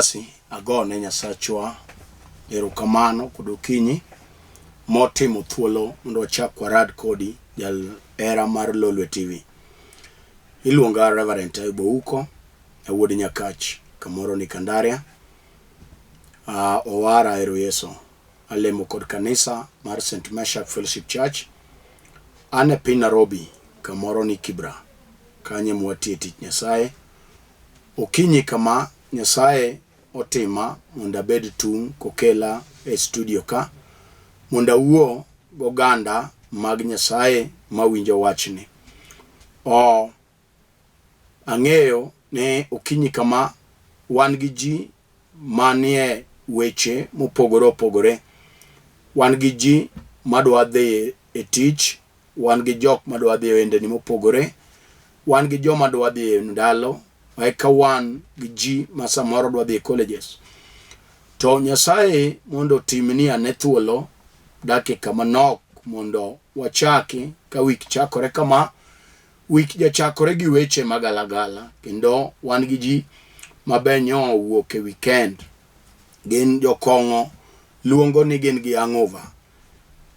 Basi agone Nyasachwa erokamano kod okinyi motimo thuolo mondo wachak warad kodi jal hera mar Lolwe TV. Iluonga Reverend Ayub Ouko, awuod Nyakach, kamoro ni Kandaria. Owara ero Yesu. Alemo kod kanisa mar St. Meshak Fellowship Church. An e piny Nairobi, kamoro ni Kibra. Kanye mwatie tich Nyasaye. Okinyi kama Nyasaye otima mondo abed tung' kokela e studio ka mondo awuo goganda mag Nyasaye mawinjo wachni. O ang'eyo ni okinyi kama wan gi ji manie weche mopogore opogore. Wan gi ji madwa dhi e tich, wan gi jok madwa dhi e ohendni mopogore, wan gi joma dwa dhi e ndalo, eka wan gi ji ma samoro dwa dhi e colleges. To Nyasaye mondo otimni ane thuolo dakika manok mondo wachaki ka wik chakore kama. Wik jachakore gi weche magalagala kendo wan gi ji mabe nyo owuok e weekend. Gin jokong'o luongo ni gin gi hangover.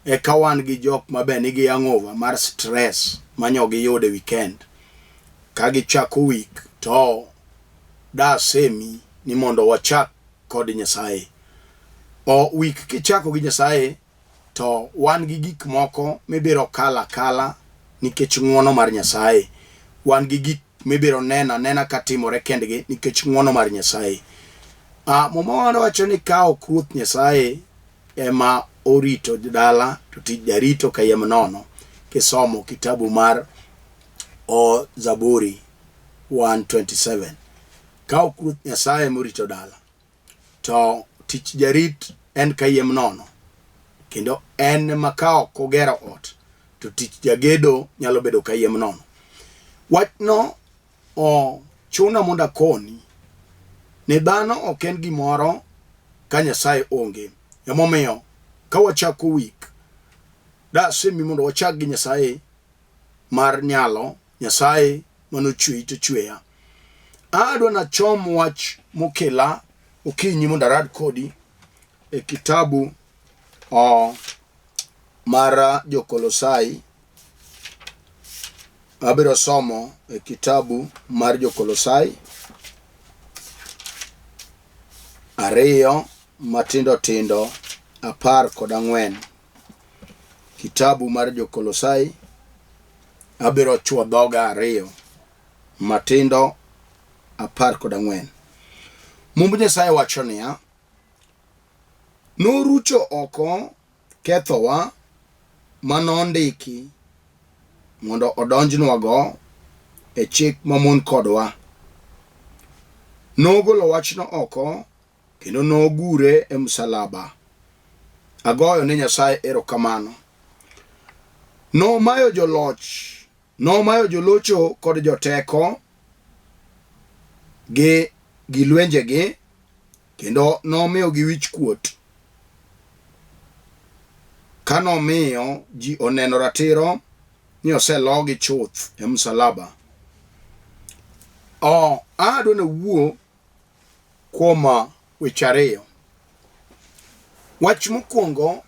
Eka wan gi jok ma be nigi hangover mar stress manyo giyudo e weekend. Ka gichako week to dasemi ni mondo wachak kod Nyasaye. O week kichako gi Nyasaye to wan gi gik moko mibiro kalo akala nikech ng'wono mar Nyasaye. Wan gi gik mibiro neno anena ka timore kendgi nikech ng'wono mar Nyasaye. Muma wacho ni ka ok Ruoth Nyasaye ema orito dala to tich jarito kayiem nono. Kisomo kitabu mar o Zaburi 127. Ka ok Ruoth Nyasaye ema orito dala to tich jarit en kayiem nono kendo en ema ka ok ogero ot to tich jagedo nyalo bedo kayiem nono. Wachno ochuna mondo akoni ni dhano ok en gimoro ka Nyasaye onge. Emomiyo ka wachako week dasemi mondo wachak gi Nyasaye mar nyalo, Nyasaye manochweyi to chweya. Adwa nachom wach mokela okinyi mondo arad kodi e kitabu o, mar Jokolosai. Abiro somo e kitabu mar Jokolosai ariyo matindo tindo 14. Kitabu mar Jokolosai abiro chwo dhoga ariyo matindo 14. Mumb Nyasaye wacho niya, norucho oko kethowa ma nondiki mondo odonjnwago e chik mamon kodwa. Nogolo wachno oko kendo nogure e msalaba. Agoyo ne Nyasaye erokamano. Nomayo joloch, nomayo jolocho kod joteko gi gilwenjegi kendo nomiyogi wichkuot ka nomiyo ji oneno ratiro ni oselogi chuth e msalaba. O, adwa nawuo kuom weche ariyo. Wach mokwongo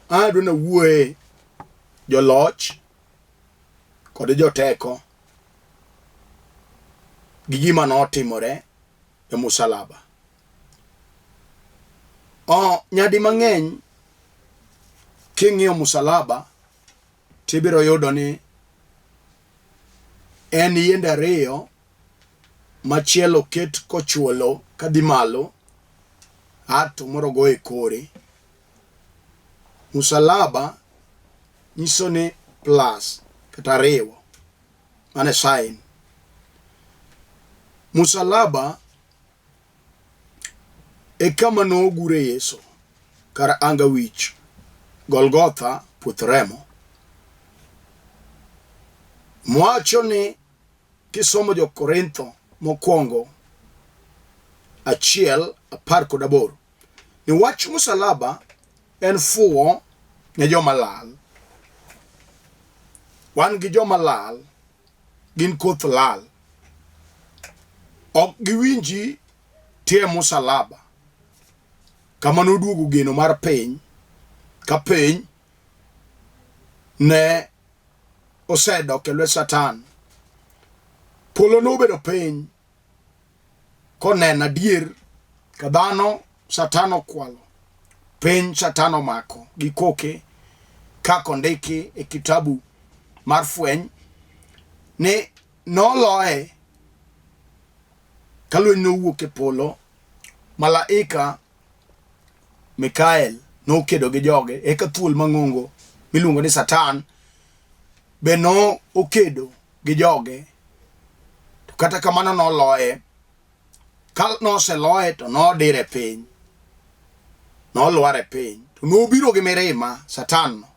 adwa nawuoye joloch kod joteko gi gima notimore e musalaba. O, nyadi mang'eny king'iyo musalaba tibiro yudo ni en yiende ariyo machielo oket kochuolo kadhi malo a to moro go e kore. Musalaba nyiso ni plus kata riwo mano e sign. Musalaba e kama nogure Yesu kar anga wich Golgotha puoth remo. Mwacho ni kisomo jo-Korintho mokwongo 1:18 ni wach musalaba en fuwo ne joma lal. Wan gi joma lal, gin koth lal. Ok giwinji Tie musalaba kama noduogo geno mar piny ka piny ne osedok e lwet Satan. Polo nobedo piny koneno adier ka dhano Satan okwalo piny Satan omako gi koke kaka ondiki e kitabu mar fweny ni noloye ka lweny nowuok e polo malaika Mikael nokedo gi joge eka thuol mang'ongo miluongo ni Satan be nokedo gi joge to kata kamano noloye ka noseloye to nodire piny nolwar e piny to nobiro gi mirima Satan no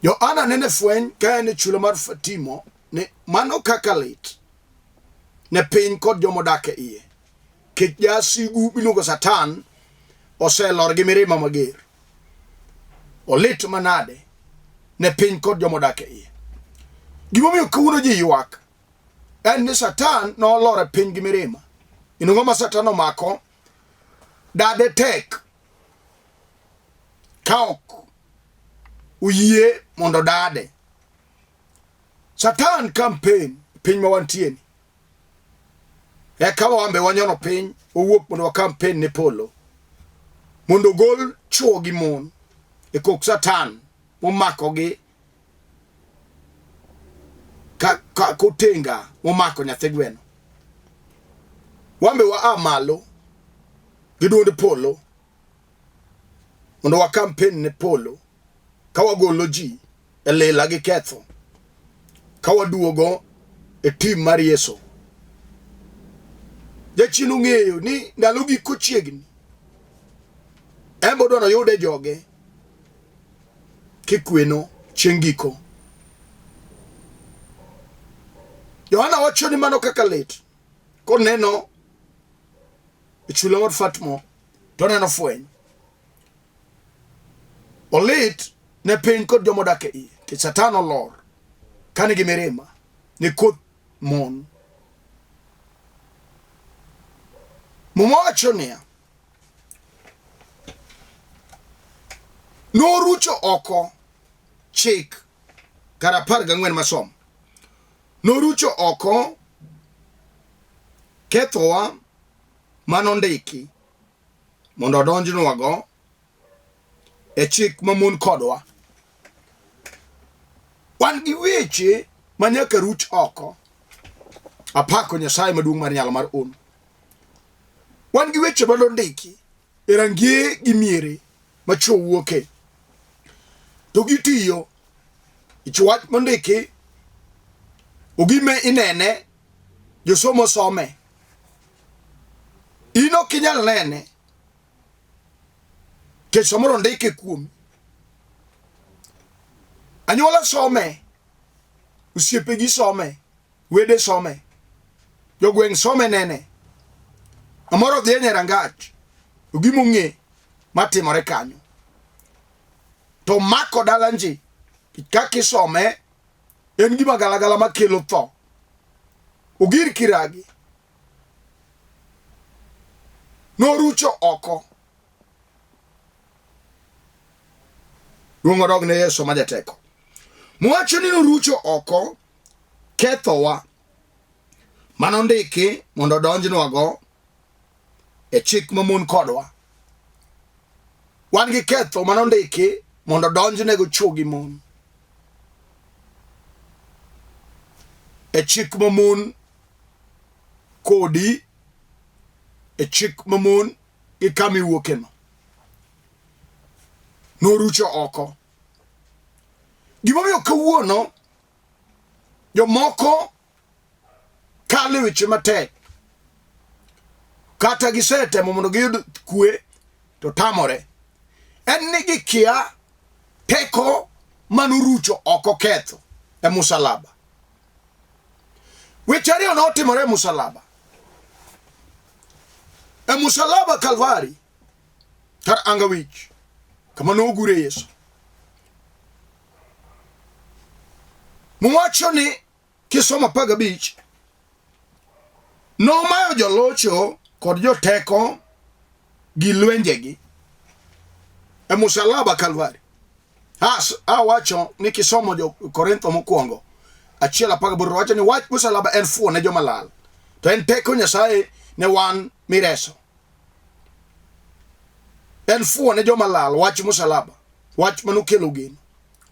Johana nene fweny ka en e chula mar Fatimo ni mano kaka lit ne piny kod joma odak e iye kech jasigu miluongo Satan oselor gi mirima mager. Olit manade ne piny kod joma odak e iye. Gimomiyo kawuono ji ywak en ni Satan nolor e piny gi mirima. Inong'o ma Satan omako dade tek ka ok oyie mondo dade. Satan campaign piny ma wantie ni. Eka wambe wanyono piny owuok mondo wa campaign ne polo mondo ogol chwo gi mon e kok Satan momakogi ka, ka kotenga momako nyathi gweno. Wambe wa a malo gi duond polo mondo wa campaign ne polo ka wagolo ji e lela gi ketho ka waduogo e tim mar Yesu. Jachien ong'eyo ni ndalo giko chiegni, en bo dwaro yude joge kikweno chieng' giko. Yohana wacho ni mano kaka lit koneno e chula mar Fatmo to oneno fweny. Olit ne piny kod joma odak e iye, nikech Satan olor ka nigi mirima ne koth mon. Muma wacho niya, norucho oko chik kar 14 masomo. Norucho oko kethowa manondiki mondo odonjnwago e chik mamon kodwa. Wan gi weche ma nyaka ruch oko. Apako Nyasaye maduong' mar nyalo mar un. Wan gi weche ma nondiki e rangie gi miere ma chwo wuoke. To gitiyo. Ich wach mondiki ogime inene josomo some. In ok inyal nene nikech samoro ondike kuomi. Anyuola some, osiepegi some, wede some, jogweng' some nene. Amoro dhi e rangach, to gima ong'e matimore kanyo. To mako dala nji, kaka isome en gima galagala makelo tho. Ogir kiragi norucho oko. Duong' odog ne Yesu ma jateko. Mwacho ni norucho oko kethowa manondiki mondo odonjnwago e chik mamon kodwa. Wan gi ketho manondiki mondo odonjnego chwo gi mon e chik mamon kodi e chik mamon gi kama iwuokeno. Norucho oko. Gimomiyo kawuono jomoko kalo e weche matek kata gisetemo mondo giyud kwe to tamore en ni gikia teko manorucho oko ketho e musalaba. Weche ariyo notimore e musalaba. E musalaba Kalvari kar anga wich kama nogure Yesu. Muwacho ni kisomo 15 Nomayo jolocho kod joteko gi lwenjegi e musalaba Kalvari. As awacho ni kisomo jo Korintho mokwongo 1:18 wacho ni wach musalaba en fuwo ne joma lal, to en teko Nyasaye ne wan mireso. En fuwo ne joma lal wach musalaba, wach manokelo geno,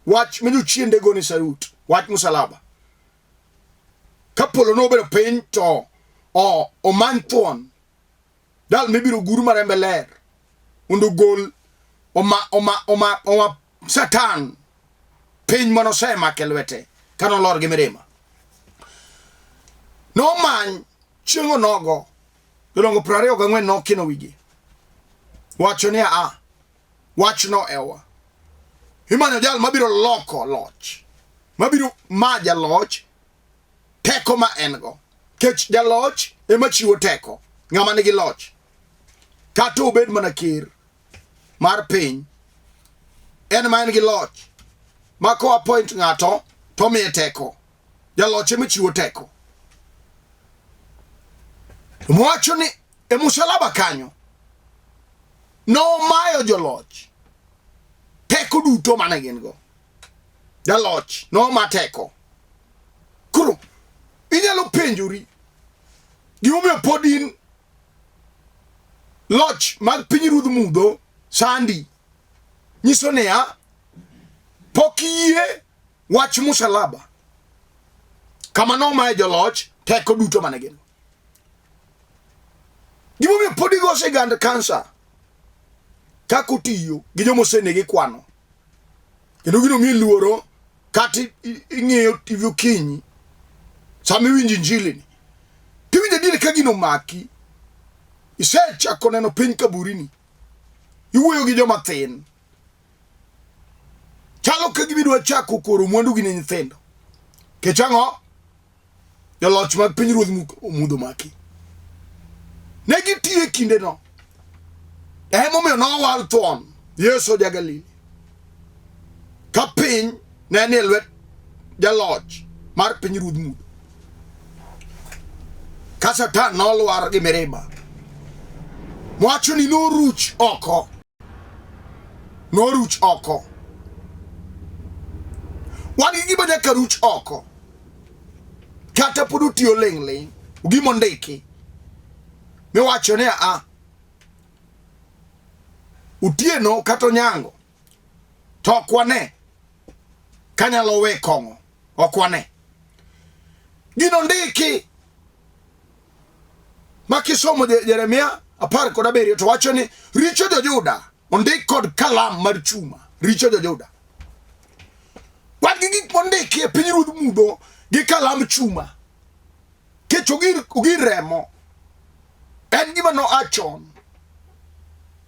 wach ma jochiende gone sarut, wach musalaba. Ka polo nobedo piny to omany thuon dal mibiro gur marembe ler mondo ogol oma oma oma oma Satan piny mane osemake lwete kane olor gi mirima. Nomany chieng' onogo jodongo 24 nokino wigi wacho ni a wachno ewa imanyo jal mabiro loko loch mabiro ma jaloch teko ma en go kech jaloch ema chiwo teko ng'ama nigi loch kata obed mana ker mar piny en ma en gi loch ma ko appoint ng'ato to omiye teko jaloch ema chiwo teko mowacho ni e musalaba kanyo nomayo joloch teko duto mane gin go jaloch noma teko koro inyalo penjori gimomiyo pod in loch mag pinyruodh mudho sandi nyiso niya pok iyie wach musalaba kama nomaye joloch teko duto mane gin gimomiyo pod igo sigand kansa kaka otiyo gi joma osenegi kwano kendo gino miyi luoro kata ing'iyo TV okinyi sama iwinjo injili ni tiwinjo adier ka gino omaki isechako neno piny kaburini iwuoyo gi joma thin chalo ka gima idwa chako koro mwandu gi ne nyithindo kech ang'o joloch mag pinyruodh mudho maki ne gitiyo e kindeno emomiyo nowal thuon Yesu ja Galili ka piny ne ni e lwet jaloch mar pinyruodh mudho ka Satan nolwar gi mirima mwacho ni noruch oko noruch oko wan gi gima nyaka ruch oko kata pod otiyo ling' ling' gima ondiki miwacho ni a Otieno kata Onyango to ok wane kanyalo we kong'o ok wane gino ndiki ma kisomo Jeremia 17 to wacho ni richo jo-Juda ondik kod kalam mar chuma richo jo-Juda wan gi gik mondiki e pinyruodh mudho gi kalam chuma kech ogir remo en gima noa chon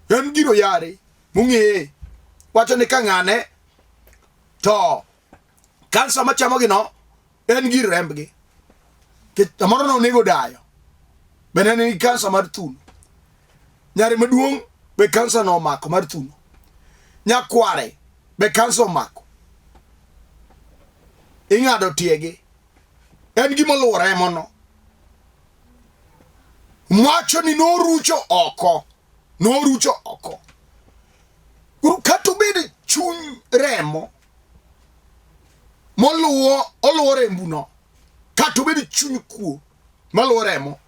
en giro yare mong'eye wacho ni ka ng'ane to kansa machamogi no en gir rembgi samoro nonego dayo be ne nigi kansa mar thuno nyare maduong' be kansa no omako mar thuno nyakware be kansa omako ing'ado tiegi en gima oluwo remono mwacho ni norucho oko norucho oko kata obed chuny remo moluwo oluwo rembuno kata obed chuny kuo maluwo remo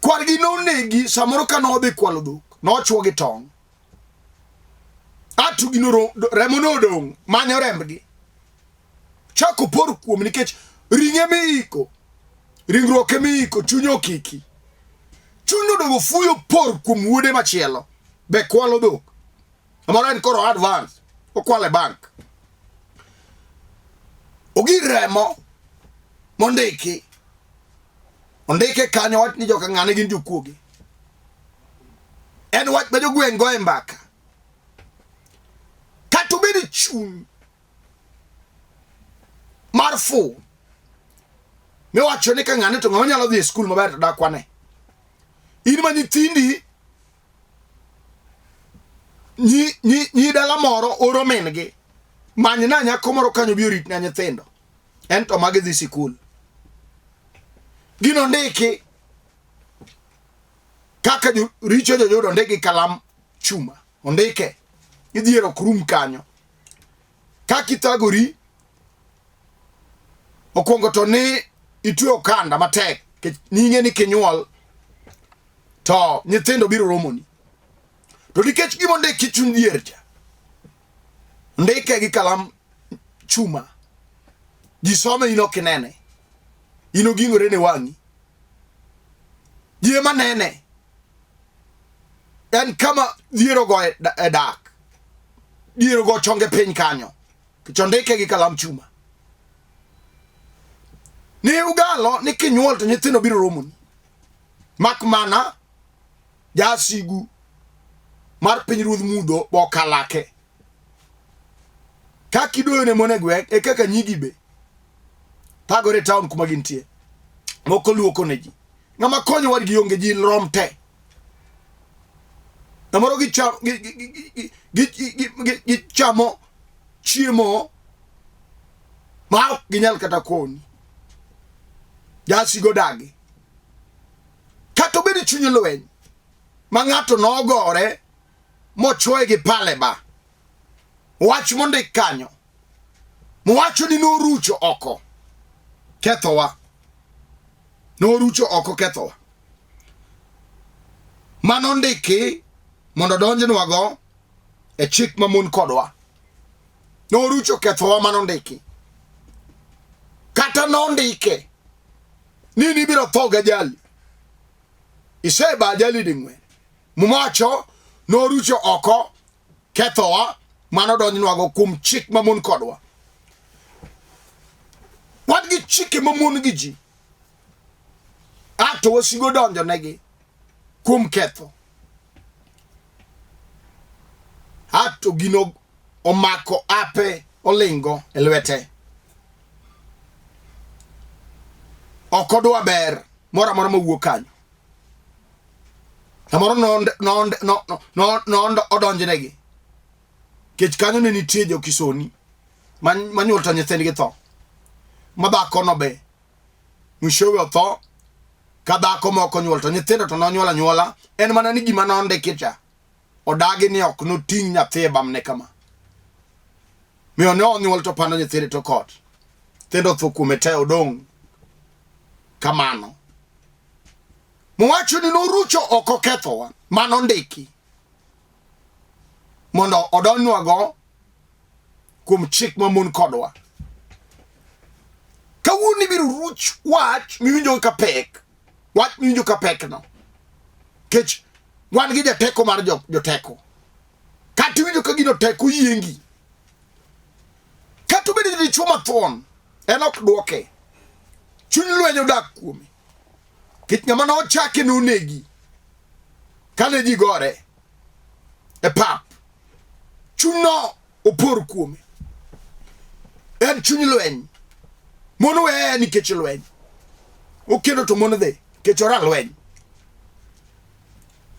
kwargi nonegi samoro ka nodhi kwalo dhok nochwo gi tong' atu gino remo nodong' manyo rembgi chako por kuom nikech ring'e miiko ringruok emiiko chuny okiki chuny nodong' ofuyo por kuom wuode machielo be kwalo dhok Samoro en koro advance okwalo e bank ogir remo mondiki ondike kanyo wach ni joka ng'ane gin jokuoge en wach ma jogweng' goye mbaka kata obed chuny mar fuwo miwacho ni ka ng'ane to ng'ama nyalo dhi e skul maber to dak wane in ma nyithindi nyi, nyi, nyi dala moro oro min gi manyna nyako moro kanyo bi oritna nyithindo en to magi dhi sikul Gino ndiki kaka richo jojuda ondik gi kalam chuma, ondike idhier ok rum kanyo. Kaka ithagori okwongo to ni itwe okanda matek nikech ning'e ni kinyuol to nyithindo biro romoni. To nikech gima ondiki chuny dhier cha, ndike gi kalam chuma, ji some in ok inene, in ogingore ne wang'i, ji ema nene. En kama dhier ogo e e dak, dhier ogo chonge piny kanyo, nikech ondike gi kalam chuma. Ni ugalo ni kinyuol to nyithindo biro romoni, mak mana jasigu mar pinyruodh mudho bokalake. Kaka idoyo ne mon e gweng' e kaka nyigi be thagore e town kuma gintie. Moko luoko ne ji. Ng'ama konyo wadgi onge ji rom te. Samoro gichamo chiemo ma ok ginyal kata koni. Jasigo dagi. Kata obed chuny lweny ma ng'ato nogore mochwoye gi pale ba wach mondik kanyo mowacho ni norucho oko kethowa, norucho oko kethowa mano ndiki mondo donjnwago e chik mamon kodwa. Norucho kethowa mano ndiki, kata nondike ni nibiro tho gajali, iseba ajali ding'wen. Muma wacho norucho oko kethowa mano donjnwago kuom chik mamon kodwa. Wan gi chike mamon gi ji, ato wasigo donjonegi kuom ketho, ato gino omako ape olingo e lwete. Ok odwa ber moro amora mawuok kanyo. Samoro odonjnegi nikech kanyo ne nitie jokisoni manyuol to nyithindgi tho ma dhakono be mwishowe otho ka dhako moko onyuol to nyithindo to nonyuol anyuola en mana ni gima nondiki cha odagi ni ok noting' nyathi e bamne kama miyo ne onyuol to pando nyithinde to kot nyithindo otho kuome te odong' kamano. Mowacho ni norucho oko kethowa mano ndiki mondo odonjnwago kuom chik mamon kodwa. Kawuono ibiro ruch wach miwinjo ka pek, wach miwinjo ka pekno, kech wan gi jateko mar joteko. Kata iwinjo ka gino tek oyiengi, kata obedo ni dichwo mathuon en ok dwoke, chuny lweny odak kuome. Kech ng'ama nochake nonegi kane ji gore e pap, chunyno opor kuome. En chuny lweny. Mon weye nikech lweny. Okendo to mon dhi nikech ora lweny.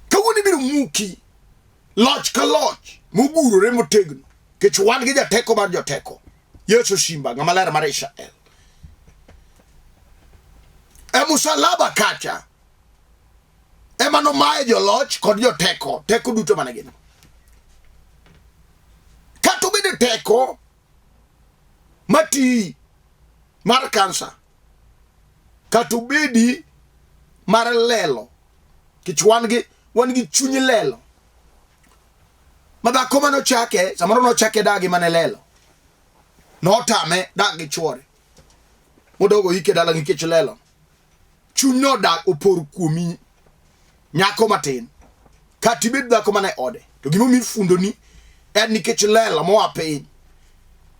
Kawuono ibiro muki loch ka loch mogurore motegno nikech wan gi jateko mar joteko Yesu Simba ng'ama ler mar Israel. E musalaba kacha ema nomaye joloch kod joteko, teko duto mane gin. Kata obedo teko mati mar kansa, kata obedi mar lelo, kech wan gi chuny lelo. Ma dhako mane ochake, samoro nochake dagi mane lelo. Notame dak gi chwore. Modogo ike dala nikech lelo. Chuny nodak opor kuomi nyako matin. Kata ibed dhako mana e ode. To gimomiyo ifundoni en nikech lelo moa piny.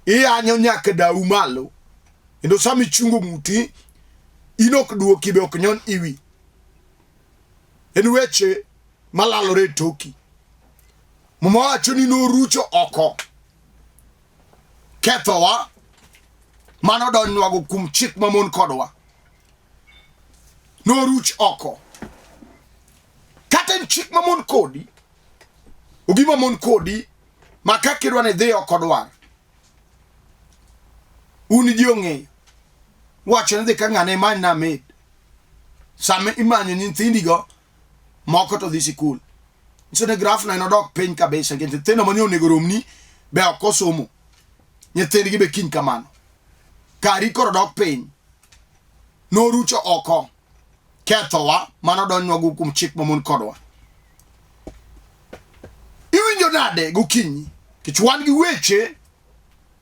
Iyanyo nyaka dau malo. Kendo sama ichungo ng'uti, in ok duoki be ok nyon iwi. En weche malalore e toki. Muma wacho ni norucho oko kethowa mano donjnwago kuom chik mamon kodwa. Noruch oko. Kata en chik mamon kodi, ogima mon kodi ma kaka idwa ni idhi ok odwar. Un ji ong'eyo. Wacho ni dhi ka ng'ane imany na maid. Sama imanyo nyithindigo moko to dhi sikul. Nyiso ni graph no en odok piny kabisa nikech nyithindo mane onego romni be ok osomo. Nyithindgi be kiny kamano. Kari koro dok piny. Norucho oko kethowa mano donjnwago kuom chik mamon kodwa. Iwinjo nade gokinyi? Nikech wan gi weche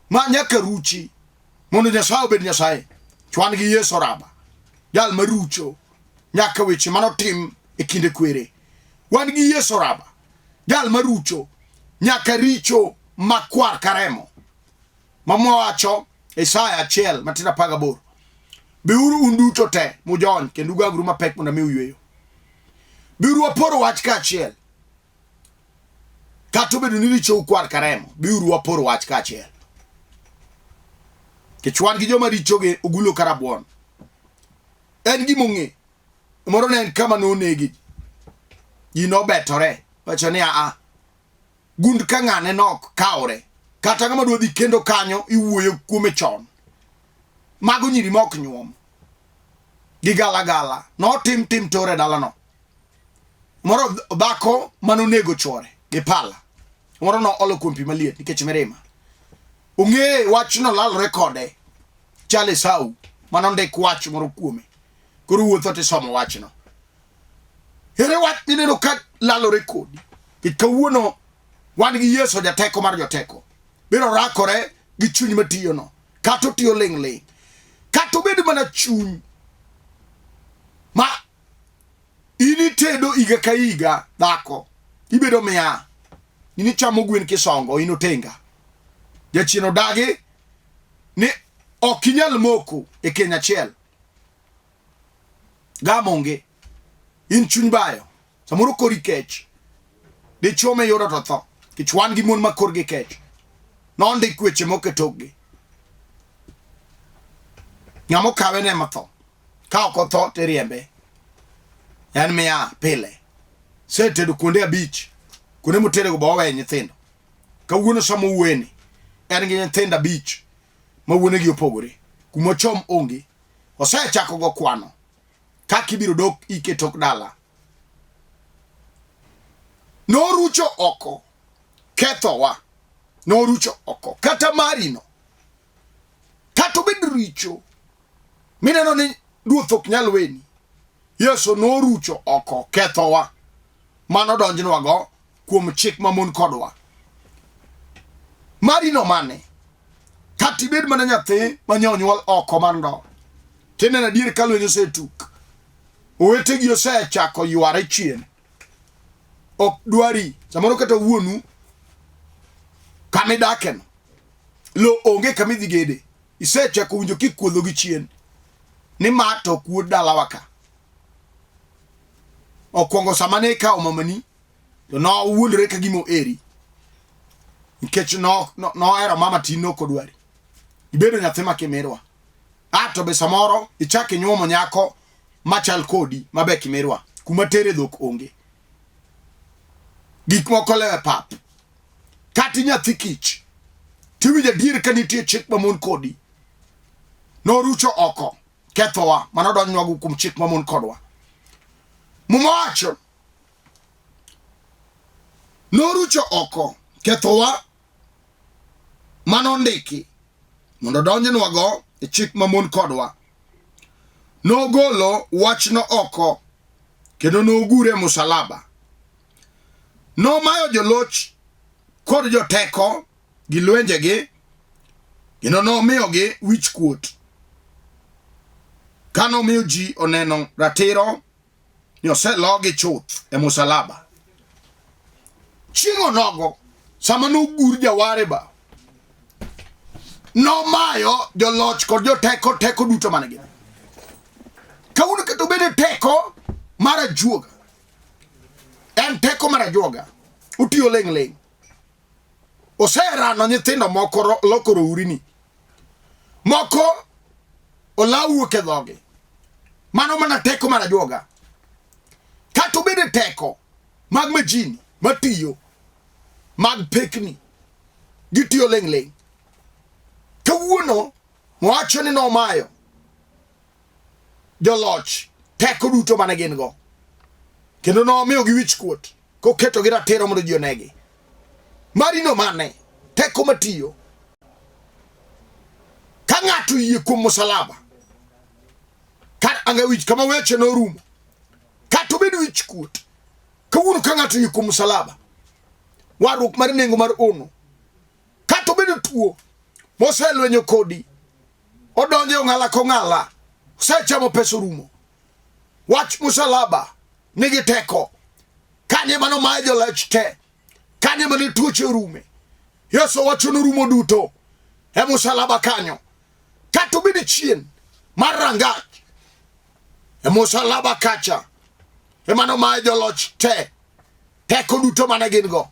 ma nyaka ruchi mondo Nyasaye obed Nyasaye. Chwan gi Yesu Raba, jal marucho nyaka weche manotim e kinde kwere. Wan gi Yesu Raba, jal marucho nyaka richo makwar karemo. Mama wacho Isaya 1 matin 18. Biuru un duto te mujony kendo ugagru mapek mondo amiu yweyo. Biuru wapor wach kaachiel. Kata obedo ni richou kwar ka remo, biuru wapor wach kaachiel. Nikech wan gi joma richogi ogulo ka rabuon. En gima ong'e. Moro ne en kama nonegi. Ji nobetore. Wacho ni aa, gund ka ng'ane nok kawre. Kata ng'ama dwa dhi kendo kanyo iwuoyo kuome chon. Mago nyiri ma ok nyuom. Gi galagala. Notim tim tore dalano. Moro dhako mane onego chwore gi pala. Moro noolo kuom pi maliet nikech mirima. Ong'e wachno lalore kode. Chal Esau mane ondik wach moro kuome. Koro wuotho tisomo wachno. Ere wach mineno ka lalore kodi? Nikech kawuono wan gi Yesu jateko mar joteko. Biro rakore gi chuny matiyono. Kata otiyo ling' ling'. Kata obed mana chuny ma in itedo higa ka higa dhako ibedo miya in ichamo gwen kisongo in otenga jachien odagi ni ok inyal moko e keny achiel gam onge in chuny bayo samoro kori kech dichuo miyudo to tho nikech wan gi mon ma korgi kech nondik weche moko e tokgi ng'ama okawe ne ema tho ka ok otho to iriembe en miya pile setedo kuonde abich kuonde moterego be oweye nyithindo kawuono sama owuoyeni en gi nyithindo abich ma wuonegi opogore kuma ochom onge osechako go kwano kaka ibiro dok ike tok dala norucho oko kethowa norucho oko kata marino kata obed richo mineno ni ruoth ok nyal weni yesu norucho oko kethowa mano donjnwago kuom chik mamon kodwa marino mane kata ibed mana nyathi manye onyuol oko mar ndoa tineno adier ka lweny osetuk owetegi osechako yware chien ok dwari samoro kata wuonu kama idakeno lo onge kama idhi gede isechako winjo kikuodho gi chien ni ma to ok wuod dalawa ka okwongo sama ne ikawo mamani to nowuondore ka gima oheri nikech nohero mama tin nok odwari ibedo nyathi ma kimirwa a to be samoro ichak inyuomo nyako machal kodi mabe kimirwa kuma tere dhok onge gik moko lewe pap kata nyathi kich tiwinjo adier ka nitie chik mamon kodi norucho oko kethowa mano donjnwago kuom chik mamon kodwa muma wacho norucho oko kethowa manondiki mondo donjnwago e chik mamon kodwa nogolo wachno oko kendo nogure e musalaba Nomayo joloch kod joteko gi lwenjegi kendo nomiyogi wichkuot. Ka nomiyo ji oneno ratiro ni oselogi chuth e musalaba. Chieng' onogo sama nogur jawar e bao, nomayo joloch kod joteko teko duto mane gin. Kawuono kata obed e teko mar ajuoga En teko mar ajuoga. Otiyo ling' ling'. Oserano nyithindo moko loko rourini. Moko olaw wuok e dhogi. Mano mana teko mar ajuoga. Kata obed e teko mag majini matiyo mag pekni gitiyo ling' ling'. Kawuono wacho ni nomayo joloch Teko duto mane gin go. Kendo nomiyogi wichkuot koketogi ratiro mondo ji onegi. Marino mane teko matiyo. Ka ng'ato oyie kuom musalaba, kar anga wich kama weche norumo, kata obed wichkuot, kawuono ka ng'ato oyie kuom musalaba, warruok mar nengo mar ono, kata obedo tuo moselwenyo kodi, odonjo e ong'ala kong'ala, osechamo pesa orumo. Wach musalaba nigi teko. Kanye mano maye jolech te, kanye mane tuoche orume. Yesu wacho norumo duto e musalaba kanyo. Kata obed chien mar rangach e musalaba kacha ema nomaye joloch te teko duto mane gin go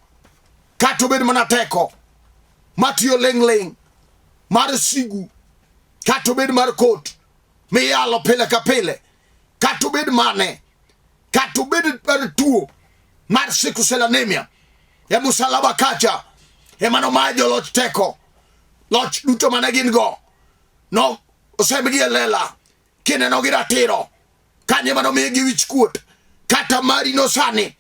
kata obed mana teko matiyo ling' ling' mar sigu kata obed mar kot miyalo pile ka pile kata obed mane kata obed mar tuo mar sickle cell anemia e musalaba kacha ema nomaye joloch teko loch duto mane gin go no osembgi e lela kineno gi ratiro kanye mano migi wich kuot kata mari no sani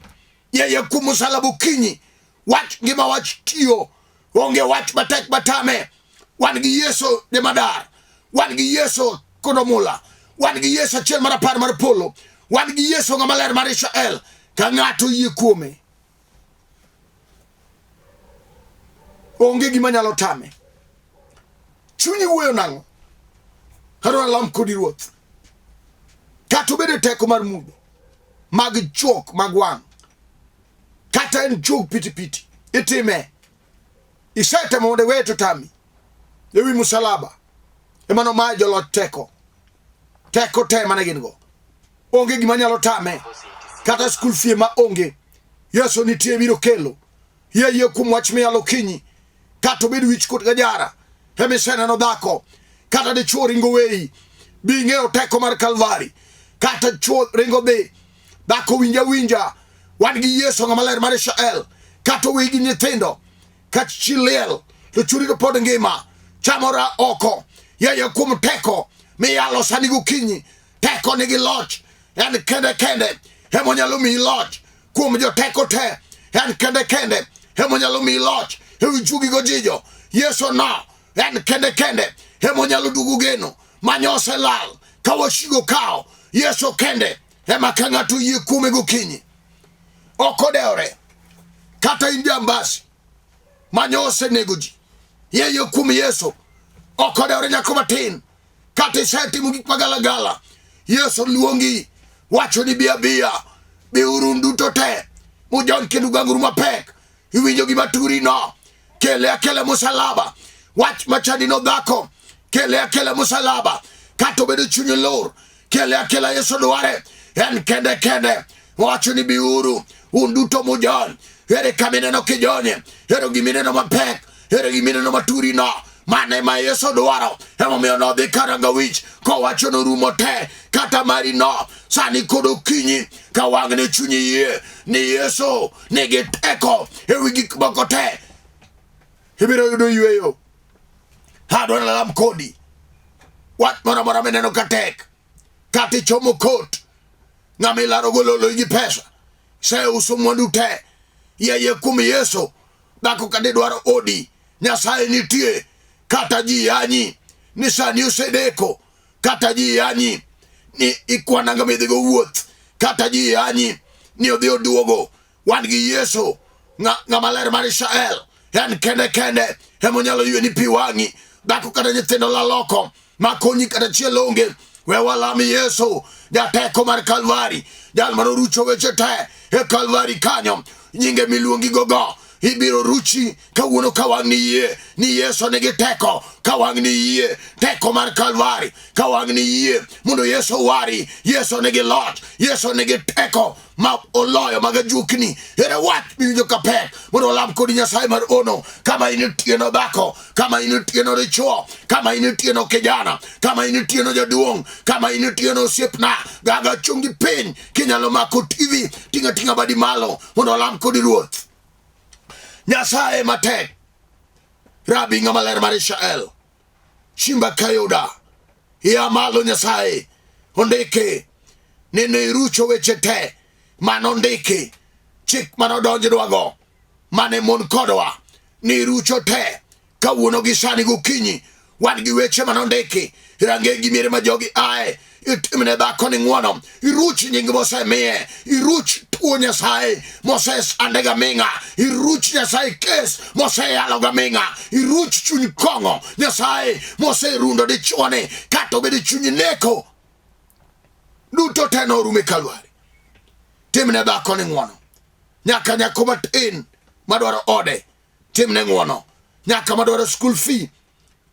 yeye kuom musalaba okinyi wach ngima wach tiyo onge wach matek matame wan gi Yesu jemadar wan gi Yesu kono mula wan gi Yesu achiel mar apar mar polo wan gi Yesu ng'ama ler mar Israel ka ng'ato yie kuome onge gima nyalo tame chunyi wuoyo nang'o adwaro lam kodi ruoth kata obedo teko mar mudho mag juok mag wang' kata en juog pitipiti itime isetemo mondo iweye to tami ewi musalaba ema nomayo joloch teko teko te mane gin go onge gima nyalo tame kata skul fee ma onge yesu nitie biro kelo yie yie kuom wach miyalo kinyi kata obed wich kuot gajara emiseneno dhako kata dichuo ringo weyi bi ing'eyo teko mar kalvari kata chuo ringo dhi dhako winja winja wan gi yesu ng'ama ler mar israel kata oweyi gi nyithindo ka chi liel to churi to pod ngima chamora oko yeye kuom teko miyalo sani gokinyi teko nigi loch en kende kende emonyalo miyi loch kuom joteko te en kende kende emonyalo miyi loch ewi juogi gojijo yesu no en kende kende emonyalo duogo geno manyose lal ka wasigo kawo yesu kende ema ka ng'ato yie kuome gokinyi ok odewore kata in jambasi manyo osenego ji yeye kuom yesu ok odewore nyako matin kata isetimo gik magalagala yesu luongi wacho ni bi abiya biuru duto te mujony kendo ganguru mapek iwinjo gima turi no kele akele musalaba wach machandi no dhako kele akele musalaba kata obedo chuny lor kele akela yesu dware en kende kende wacho ni biuru un duto mujony ere kama ineno kijonye ere gima ineno mapek ere gima ineno maturi no mano ema yesu dwaro emomiyo nodhi karanga wich kowacho norumo te kata mari no sani kod okinyi ka wang'ne chunyi yie ni yesu nigi teko ewi gik moko te ibiro yudo yueyo adwaro lalam kodi wach moro amora mineno ka tek kata ichomo kot ng'ama ilaro gololo gi pesa iseuso mwandu te yeye kuom yesu dhako kata idwaro odi nyasaye nitie kata ji yanyi ni sani osedeko kata ji yanyi ni ikwananga midhigo wuoth kata ji yanyi ni odhi oduogo wan gi Yesu ng'ama ler mar Israel en kende kende emonyalo yweni pi wang'i dhako kata nyithindo laloko makonyi kata chiel onge we walam Yesu jateko mar Kalvari jal manorucho weche te e Kalvari kanyo nyinge miluongi gogo ibiro ruchi kawuono ka wang'ni yie ni Yesu nigi teko ka wang'ni yie teko mar Kalvari ka wang'ni yie mondo Yesu owari Yesu nigi loch Yesu nigi teko ma oloyo mag ajukni ere wach miwinjo ka pek mondo olam kodi nyasaye mar ono kama in itieno dhako kama in itieno dichuo kama in itieno kijana kama in itieno jaduong' kama in itieno osiepna gaga chungi piny kinyalo mako tv tinga tinga badi malo mondo olam kodi ruoth nyasaye matek rabi ng'ama ler mar israel Simba Kayuda, ia malo Nyasaye, ondiki ni ne irucho weche te manondiki chik manodonjnwago mane mon kodwa ni irucho te kawuono gi sani gokinyi wan gi weche manondiki rangeng gi miere ma jogi ae itimne dhako ni ng'wono iruch nying mosemiye iruch tuo nyasaye mosesande gaming'a iruch nyasaye kes moseyalo gaming'a iruch chuny kong'o nyasaye moserundo dichuoni kata obedo chuny neko duto te norumo e kalwari timne dhako ni ng'wono nyaka nyako matin madwaro ode timne ng'wono nyaka madwaro school fee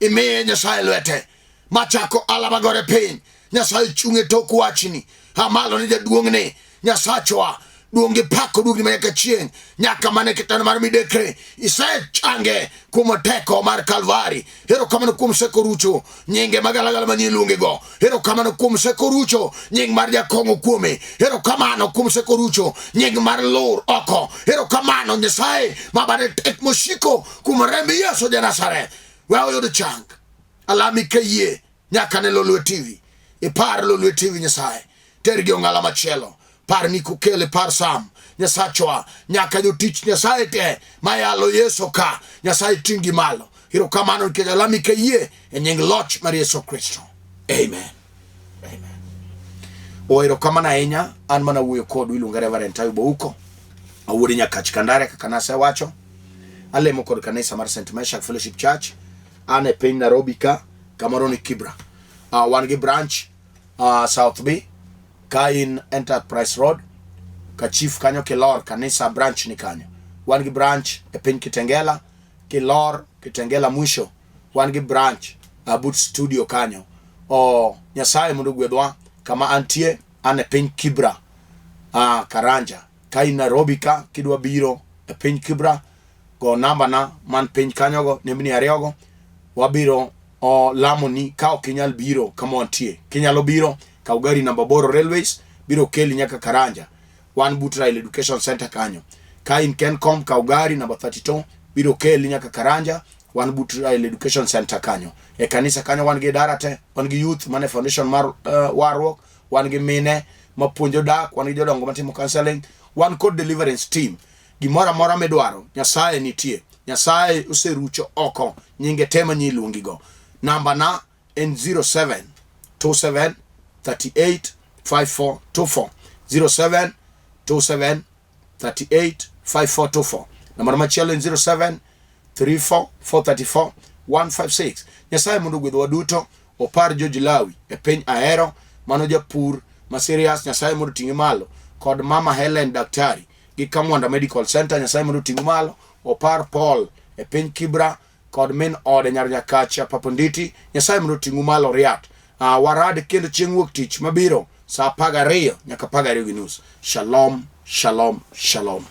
imiye nyasaye lwete machako ala magore piny nyasaye chung' e tok wachni amalo ni jaduong'ni nyasachwa duong' gi pako duong'ni ma nyaka chieng' nyaka mane kitanda mar midekre isechange kuom teko mar kalvari erokamano kuom seko rucho nyinge magalagala manie luongego erokamano kuom seko rucho nying mar jakong'o kuome erokamano kuom seko rucho nying mar lur oko erokamano nyasaye mabade tek mosiko kuom remb yesu ja nazareth we oyud chang alami kayie nyaka ne Lolwe TV ipar Lolwe TV nyasaye tergi ong'ala machielo par ni kukele par sam nyasachwa nyaka jotich nyasaye te mayalo yesu ka nyasaye ting'gi malo erokamano nikech alami kayie e nying loch mar yesu kristo amen amen o erokamano ahinya an mana wuoyo kodu iluonga reverend Tayo Bouko awuod Nyakach Kandare kaka nasewacho alemo kod kanisa mar St. Meshak Fellowship Church an e piny Nairobi ka kamoro ni Kibra wan gi branch South B ka in Enterprise Road ka chief kanyo kilor kanisa branch ni kanyo wan gi branch e piny Kitengela kilor Kitengela mwisho wan gi branch but studio kanyo o Nyasaye mondo ogwedhwa kama antie an e piny Kibra Karanja ka in Nairobi ka kidwa biro e piny Kibra go namba na man piny kanyogo nembni ariyogo wabiro o lamoni ka ok inyal biro kama wantie kinyalo biro kaw gari namba boro railways biro keli nyaka Karanja wan but Rail Education Center kanyo ka in Kencom kaw gari namba 32 biro keli nyaka Karanja wan but Rail Education Center kanyo e kanisa kanyo wan gi idara te wan gi youth mane foundation mar warruok wan gi mine mapuonjo dak wan gi jodongo matimo counseling wan kod deliverance team gimoro amora midwaro nyasaye nitie nyasaye oserucho oko nyinge te manye iluongigo namba na en 07 27 38 5424 07 27 38 5424 namba machielo en 07 34 434 156 nyasaye mondo ogwedhwa duto opar George Lawi e piny Ahero mano japur ma serious nyasaye mondo oting'e malo kod mama Helen daktari gi Kamwanda Medical Center nyasaye mondo oting'u malo opar Paul e piny Kibra kod min ode nyar Nyakacha Paponditi nyasaye mondo oting'u malo riat warad kendo chieng' wuok tich mabiro saa 12 nyaka 12:30 shalom shalom shalom.